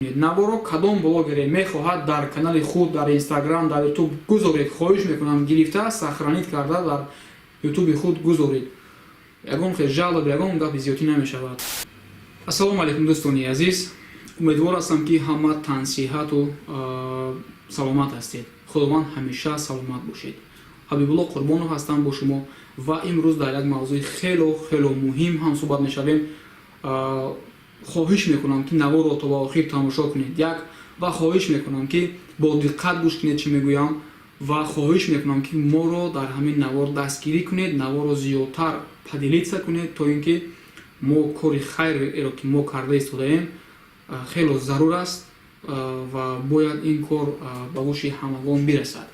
Наворо кадом блогере мехоҳад, дар канали худ, дар Инстаграм, дар Ютуб гузоред. Хоҳиш мекунам, гирифта, сохранить карда, дар Ютуби худ гузоред. Ягон хел жалоб, ягон гапи зиёдтӣ намешавад. Ассалому алайкум, дӯстони азиз! Умедвор ҳастам, ки ҳама тансиҳату саломат ҳастед. Худованд ҳамеша саломат бошед. Ҳабибулло Қурбонов ҳастам бо шумо ва имрӯз дар як мавзӯи хело хело муҳим ҳам суҳбат мешавем. Хоҳиш мекунам, ки наворро то ба охир тамошо кунед, як ва хоҳиш мекунам, ки бо диққат гӯш кунед, чӣ мегӯям, ва хоҳиш мекунам, ки моро дар ҳамин навор дастгирӣ кунед, наворро зиёдтар поделиться кунед, то ин ки мо кори хайреро, ки мо карда истодаем, хело зарур аст ва бояд ин кор ба гӯши ҳамагон бирасад.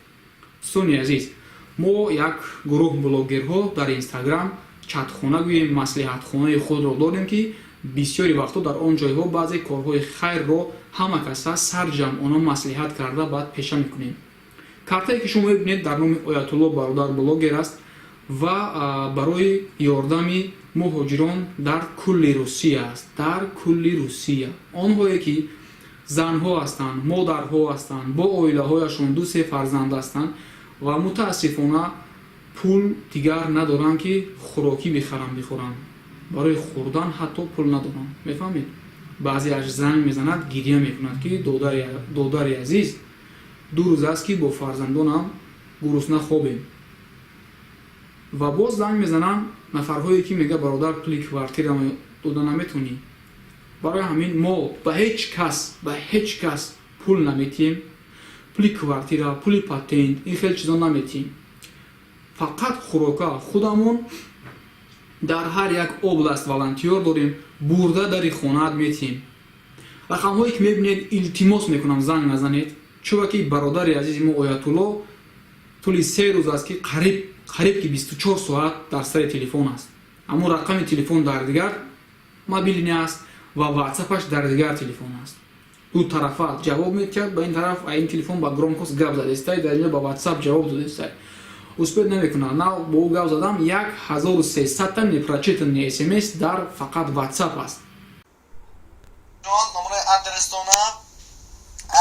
Дӯстони азиз, мо як гурӯҳ блогерҳо дар Инстаграм, чатхона гӯем, маслиҳатхонаи худро дорем, ки бисёри вақтҳо дар он ҷойҳо баъзе корҳои хайрро ҳама каса сарҷамъона маслиҳат карда, баъд пеша мекунем. Картае, ки шумо мебинед, дар номи Оятулло бародар блогер аст ва барои ёрдами муҳоҷирон дар кулли Русия аст. Дар кулли Русия онҳое, ки занҳо ҳастанд, модарҳо ҳастанд, бо оилаҳояшон, ду се фарзанд ҳастанд ва мутаассифона пул дигар надоранд, ки хӯрокӣ бихаранд, бихӯранд, барои хӯрдан ҳатто пул надоранд. Мефаҳмед, баъзеаш занг мезанад, гиря мекунад, ки додари азиз, 2 рӯз аст, ки бо фарзандонам гурусна хобем. Ва боз занг мезананд нафарҳое, ки мега: «Бародар, пули квартира дода наметонӣ?» Барои ҳамин мо ба ҳеҷ кас, ба ҳеҷ кас пул наметиҳем, пули квартира, пули патент, ин хел чизо наметиҳем. Фақат хӯрока худамон дар ҳар як область волонтёр дорем, бурда дари хонаат метиҳем. Рақамҳое, ки мебинед, илтимос мекунам, занг назанед, чунки бародари азизи мо Оятулло тӯли 3 рӯз аст, ки қариб қариб ки 24 соат дар сари телефон аст. Аммо рақами телефон дар дигар мобильный аст ва Ватсапаш дар дигар телефон аст. Ду тарафа ҷавоб метиҳад. Ба ин тараф, ин телефон ба громкость гап задестай, дар инҷо ба Ватсап ҷавоб додестай, успеть намекунад. На бо ӯ гап задам, 1300-та непрочитанный смс дар фақат Ватсап аст. Номраи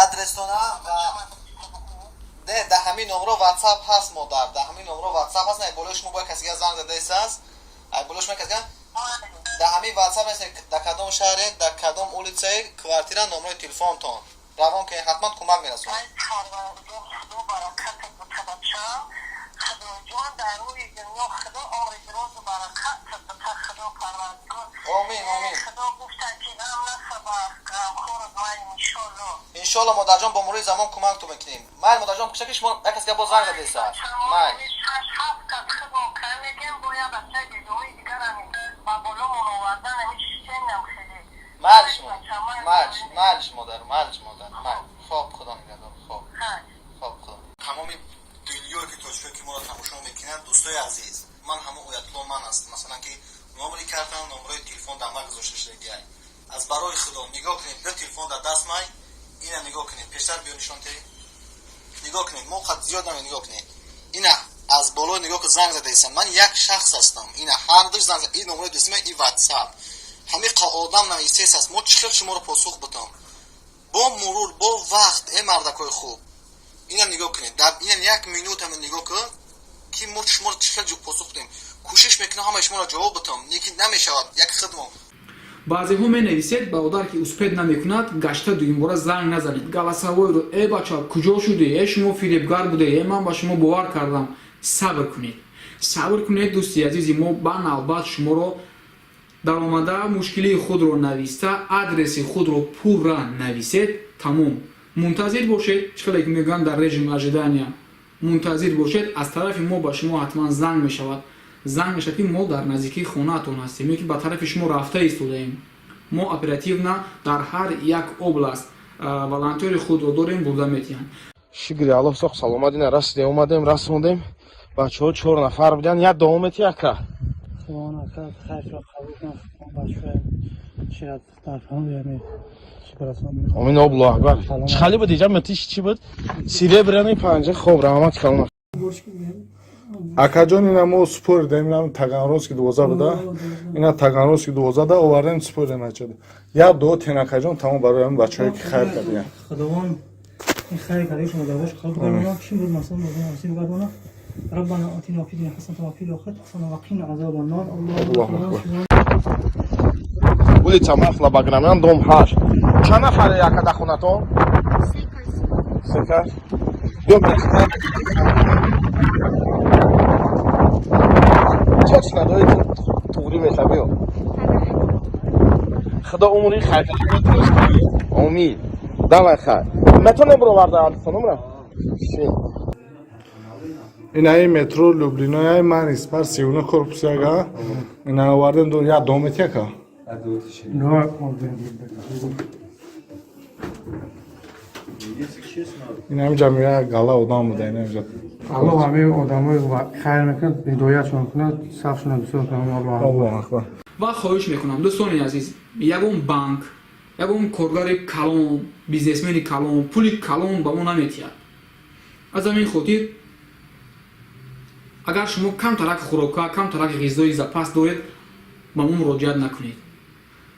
адрестона ва не, дар ҳамин номро Ватсап ҳаст, модар, дар ҳамин номро Ватсап ҳаст. Ай болои шумо бояд касига занг задаист аст, ай болои шумо касига дар ҳамин Ватсап аст. Дар кадом шаҳре, дар кадом улицаи, квартира, номрои телефонтон равон кунед, ҳатман кӯмак мерасонад. Худо баракатат бутабача, Худоҷон, дар рӯи дунё Худо умри дурозу баракатат бута, Худо Парвардигор. Омин, омин. Худо гуфта, ки ғам насаба ғамхорат ман, иншолло. Иншолло, модарҷон, бо мурури замон кӯмактон мекунем. Майл, модарҷон, кушаки шумо як касига боз занг задеса. Майл. Шаш ҳафт кас худмон кардем, бо як бачаи бедои дигарами ба боломон овардан, ами системам хеле. Майлш, майлш, майлш, модар, майлш, модар, майл. Хоб, Худо нигаҳдор. Хоб, хоб, худо. Тамоми дунёе ки тоҷикое, ки моро тамошо мекунанд, дӯстои азиз, ман ҳамон Оятулло ман аст. Масалан, ки номри кардам, номрои телефон дар ман гузошта шудагиай. Аз барои Худо, нигоҳ кунед, ду телефон дар даст май, ина нигоҳ кунед, пештар биё нишон те, нигоҳ кунед, мо қад зиёд наме, нигоҳ кунед, ина аз боло нигоҳ ки занг задаистам, ман як шахс ҳастам, ина ҳардуш занг, ин номрои дӯстима, и Ватсап, ҳамин одам нависес аст. Мо чӣ хел шуморо посух бутам? Бо мурур, бо вақт, э мардакои хуб, инам нигоҳ кунед, инам як минут ҳама нигоҳ кун, ки мо шуморо чӣ хел посух дем. Кӯшиш мекунам ҳамаи шуморо ҷавоб бутам, лекин намешавад, як хидмо. Баъзеҳо менависед: «Бародар, ки успеть намекунад, гашта дуюмбора занг назанед, голосовойро. Э, бача, куҷо шудӣ? Э, шумо фиребгар буде, э, ман ба шумо бовар кардам». Сабр кунед, сабр кунед, дӯсти азизи мо. Ба навбат шуморо даромада, мушкилии худро нависта, адреси худро пурра нависед, тамом. Мунтазир бошед, чӣ хеле ки мегӯянд, дар режим ожидания мунтазир бошед. Аз тарафи мо ба шумо ҳатман занг мешавад, занг мешавад, ки мо дар наздикии хонаатон ҳастем ё ки ба тарафи шумо рафта истодаем. Мо оперативно дар ҳар як область волонтёри худро дорем, бурда метиҳанд. Шукри Аллоҳ, соқ саломат. Ина расидем, омадем, расондем. Бачаҳо чор нафар буданд. Як давом мети, ака. Худованд хайршо қабул кунад, бачаҳо чият дар фамилиями чӣ барасонем. Омин, Аллоҳу акбар. Чӣ хали буд иҷа? Метиш чӣ буд? Серебряный панҷа. Хоб, раҳмат калон. Акаҷон, ина мо супоридем, ина Таганрогский 12 буда, ина Таганрогский 12 да овардем, супоридем. Ачада як дуо тен, акаҷон, тамом, барои ҳамин бачаҳое ки хайр кардиян. Худованд ин хайр кардаи шумо дар бош қабул гардона, чӣ буд масалан насиб гардона. ربنا آتنا في الدنيا حسنة وفي الآخرة حسنة وقنا عذاب النار. الله أكبر. Улица Марфла Баграмян, дом 8. Чанд нафаре, ака, дар хонатон? Се кас. Биё, бирасида. Точно дори, туғри меша, биё. Худо умри хайр. Омин. Давай, хайр. Метонем бироварда хонумра? Ина ин метро Люблинояй, ман испар 39 корпус яга. Ина овардем, ду як домет яка. No, Ина ҳамин ҷамъия гала одам буда, ина ҳаминҷа. Аллоҳ ҳамаи одамои хайр мекунад, ҳидоятшон кунад, сафшона бисёр кунад. Аллоҳ. Аллоҳу акбар. Ва хоҳиш мекунам, дӯстони азиз, ягон банк, ягон коргари калон, бизнесмени калон пули калон ба мо наметиҳад. Аз ҳамин хотир, агар шумо камтарак хӯрока, камтарак ғизои запас доред, ба мо муроҷиат накунед.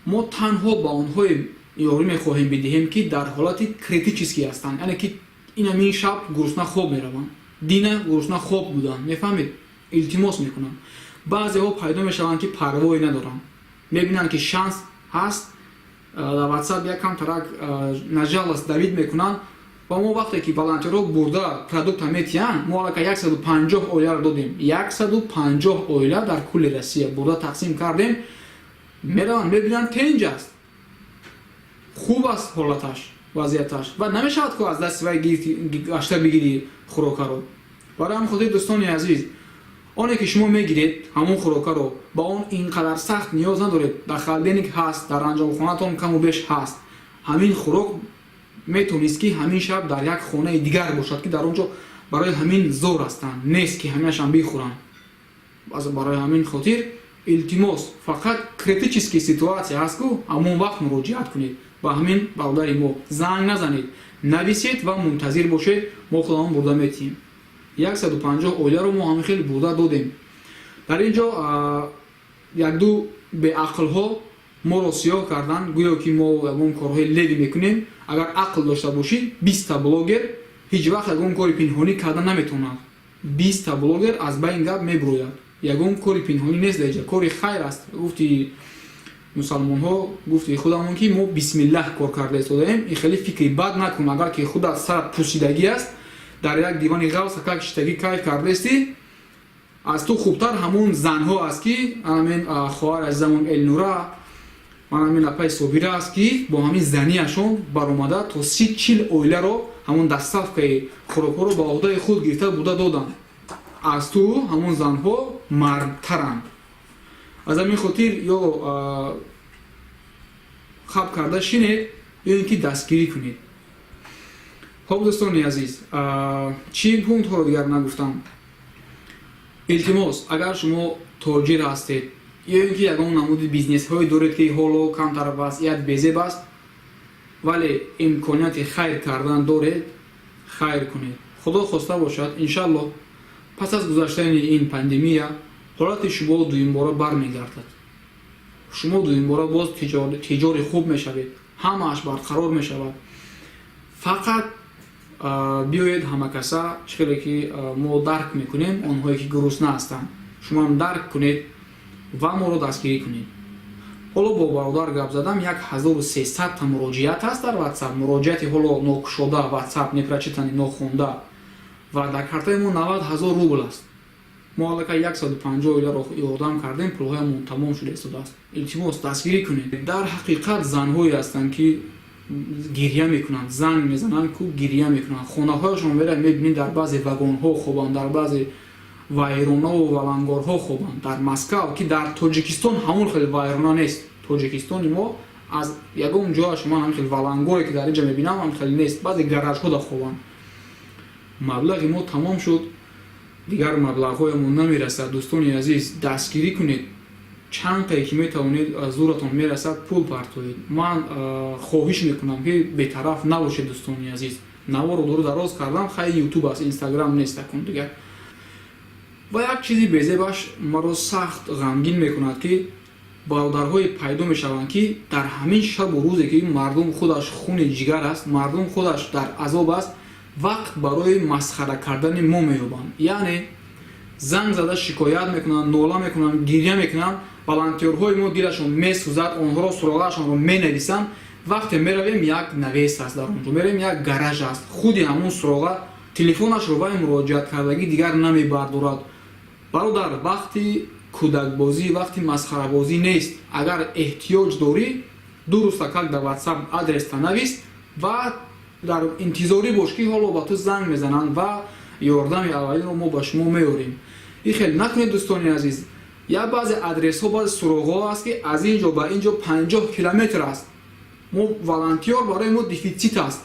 Мо танҳо ба онҳое ёрӣ мехоҳем бидиҳем, ки дар ҳолати критический ҳастанд, яъне ки инамин шаб гурусна хоб мераванд, дина гурусна хоб буданд, мефаҳмед? Илтимос мекунам. Баъзеҳо пайдо мешаванд, ки парвое надоранд, мебинанд, ки шанс ҳаст, дар Ватсап як камтарак на жалость давить мекунанд. Ва мо вақте ки волонтерҳо бурда продукта метиҳанд, мо аллакай 150 оиларо додем, 150 оила дар кулли Россия бурда тақсим кардем. Мераванд, мебинанд, тенҷ аст, хуб аст ҳолаташ, вазъияташ, ва намешавад ку аз дасти вай гашта бигирӣ хӯрокаро. Барои ҳамин хотир, дӯстони азиз, оне ки шумо мегиред ҳамон хӯрокаро, ба он ин қадар сахт ниёз надоред. Дар холодильник ҳаст, дар анҷомхонатон каму беш ҳаст. Ҳамин хӯрок метавонист, ки ҳамин шаб дар як хонаи дигар бошад, ки дар он ҷо барои ҳамин зор ҳастанд, нест ки ҳамаашам бихӯранд. Барои ҳамин хотир илтимос, фақат критический ситуация ҳаст ку, ҳамон вақт муроҷиат кунед ба ҳамин бародари мо. Занг назанед, нависед ва мунтазир бошед, мо худамон бурда метиҳем. 150 оиларо мо ҳамин хел бурда додем. Дар ин ҷо якду беақлҳо моро сиёҳ карданд, гӯё ки мо ягон корҳои левый мекунем. Агар ақл дошта бошӣ, 20-та блогер ҳеҷ вақт ягон кори пинҳонӣ карда наметавонад. 20-та блогер аз байн гап мебурояд. Ягон кори пинҳонӣ нест дар инҷа, кори хайр аст. Гуфти мусалмонҳо, гуфти худамон, ки мо бисмиллаҳ кор карда истодаем. Ин хеле фикри бад накун. Агар ки худат сарат пусидагӣ аст, дар як дивани ғавс как шиштагӣ кайф кардаистӣ, аз ту хубтар ҳамон занҳо аст, ки ҳамин хоҳар азизамон Элнура, ман ҳамин апаи Собира аст, ки бо ҳамин заниашон баромада то 30-40 оиларо ҳамон доставкаи хӯрокҳоро ба ӯҳдаи худ гирифта буда доданд. Аз ту ҳамон занҳо мардтаранд. Аз ҳамин хотир ё хаб карда шинед, ё ин ки дастгирӣ кунед. Хоб, дӯстони азиз, чӣ пунктҳоро дигар нагуфтам? Илтимос, агар шумо тоҷир ҳастед ё ин ки ягон намуди бизнесҳое доред, ки ҳоло камтар вазъият безеб аст, вале имконияти хайр кардан доред, хайр кунед. Худо хоста бошад, иншаллоҳ, пас аз гузаштани ин пандемия ҳолати шумо дуюмбора бармегардад, шумо дуюмбора боз тиҷори хуб мешавед, ҳамааш барқарор мешавад. Фақат биёед ҳамакаса, чӣ хеле ки мо дарк мекунем онҳое ки гурусна ҳастанд, шумоам дарк кунед ва моро дастгирӣ кунед. Ҳоло бо бародар гап задам, 1300-та муроҷиат ҳаст дар Ватсап, муроҷиати ҳоло нокушода, Ватсап непрочитанный, нохонда, ва дар картаи мо 90 000 рубл аст. Мо аллакай 150 оиларо ёрдам кардем, пулҳоямон тамом шуда истодааст. Илтимос, дастгирӣ кунед. Дар ҳақиқат занҳое ҳастанд, ки гирья мекунанд, занг мезананд ку, гирья мекунанд. Хонаҳояшон мера мебинед, дар баъзе вагонҳо хобанд, дар баъзе вайронаву валангорҳо хобанд дар Москав, ки дар Тоҷикистон ҳамон хеле вайрона нест. Тоҷикистони мо аз ягон ҷояш ман ҳамин хел валангоре, ки дар инҷа мебинам, ҳам хеле нест. Баъзе гаражҳо да хобанд. Маблағи мо тамом шуд, дигар маблағҳоямон намерасад. Дӯстони азиз, дастгирӣ кунед. Чанд қае ки метавонед, аз зӯратон мерасад, пул партоед. Ман хоҳиш мекунам, ки бетараф набошед. Дӯстони азиз, наворо дуру дароз кардам. Хай, Ютуб аст, Инстаграм нест акун дигар. Ва як чизи безебаш маро сахт ғамгин мекунад, ки бародарҳое пайдо мешаванд, ки дар ҳамин шабу рӯзе, ки мардум худаш хуни ҷигар аст, мардум худаш дар азоб аст, вақт барои масхара кардани мо меёбанд. Яъне занг зада шикоят мекунанд, нола мекунанд, гиря мекунанд. Волонтёрҳои мо дилашон месӯзад, онҳоро суроғаашонро менависанд. Вақте меравем, як навес аст дар он ҷо, меравем, як гараж аст. Худи ҳамун суроға, телефонашро вай муроҷиат кардагӣ дигар намебардорад. Бародар, вақти кӯдакбозӣ, вақти масхарабозӣ нест. Агар эҳтиёҷ дорӣ, ду рӯзтакак дар Ватсап адреста навис ва дар интизорӣ бош, ки ҳоло ба ту занг мезананд ва ёрдами аввалинро мо ба шумо меорем. Ин хел накунед, дӯстони азиз. Я баъзе адресҳо, баъзе суроғҳо аст, ки аз ин ҷо ба ин ҷо 50 километр аст. Мо волонтёр барои мо дефицит аст.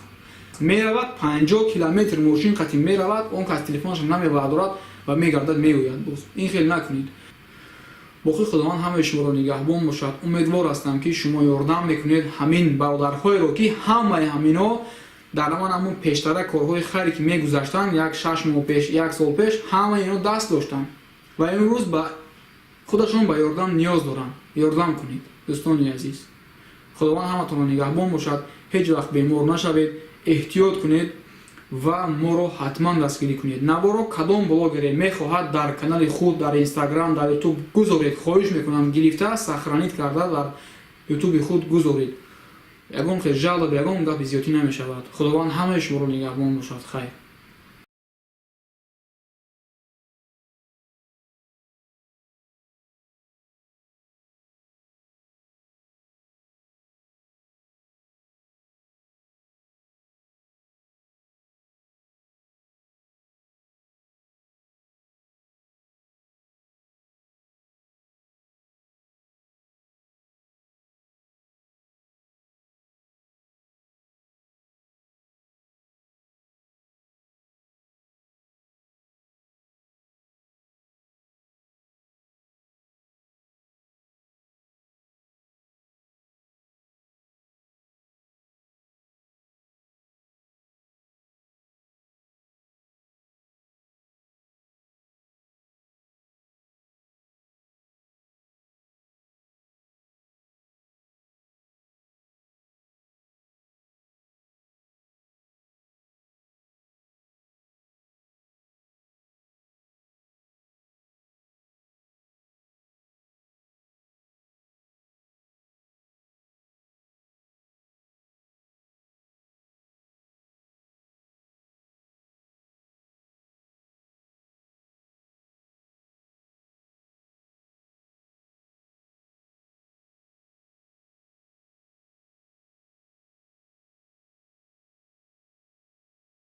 Меравад, 50 километр мошин қати меравад, он кас телефонашро намебардорад ва мегардад, меояд боз. Ин хел накунед. Боқӣ Худованд ҳамаи шуморо нигаҳбон бошад. Умедвор ҳастам, ки шумо ёрдам мекунед ҳамин бародарҳоеро, ки ҳамаи ҳаминҳо дар ман ҳамун пештара корҳои хайре, ки мегузаштанд, як 6 моҳ пеш, як сол пеш, ҳамаи ино даст доштанд ва имрӯз ба худашон ба ёрдам ниёз доранд. Ёрдам кунед, дӯстони азиз. Худованд ҳаматонро нигаҳбон бошад. Ҳеҷ вақт бемор нашавед, эҳтиёт кунед ва моро ҳатман дастгирӣ кунед. Наворо кадом блогере мехоҳад дар канали худ дар Инстаграм, дар Ютуб гузоред, хоҳиш мекунам, гирифта, сохранить карда, дар Ютуби худ гузоред. Ягон хел жалоба, ягон гапи зиёдтӣ намешавад. Худованд ҳамаи шуморо нигаҳбон бошад. Хайр.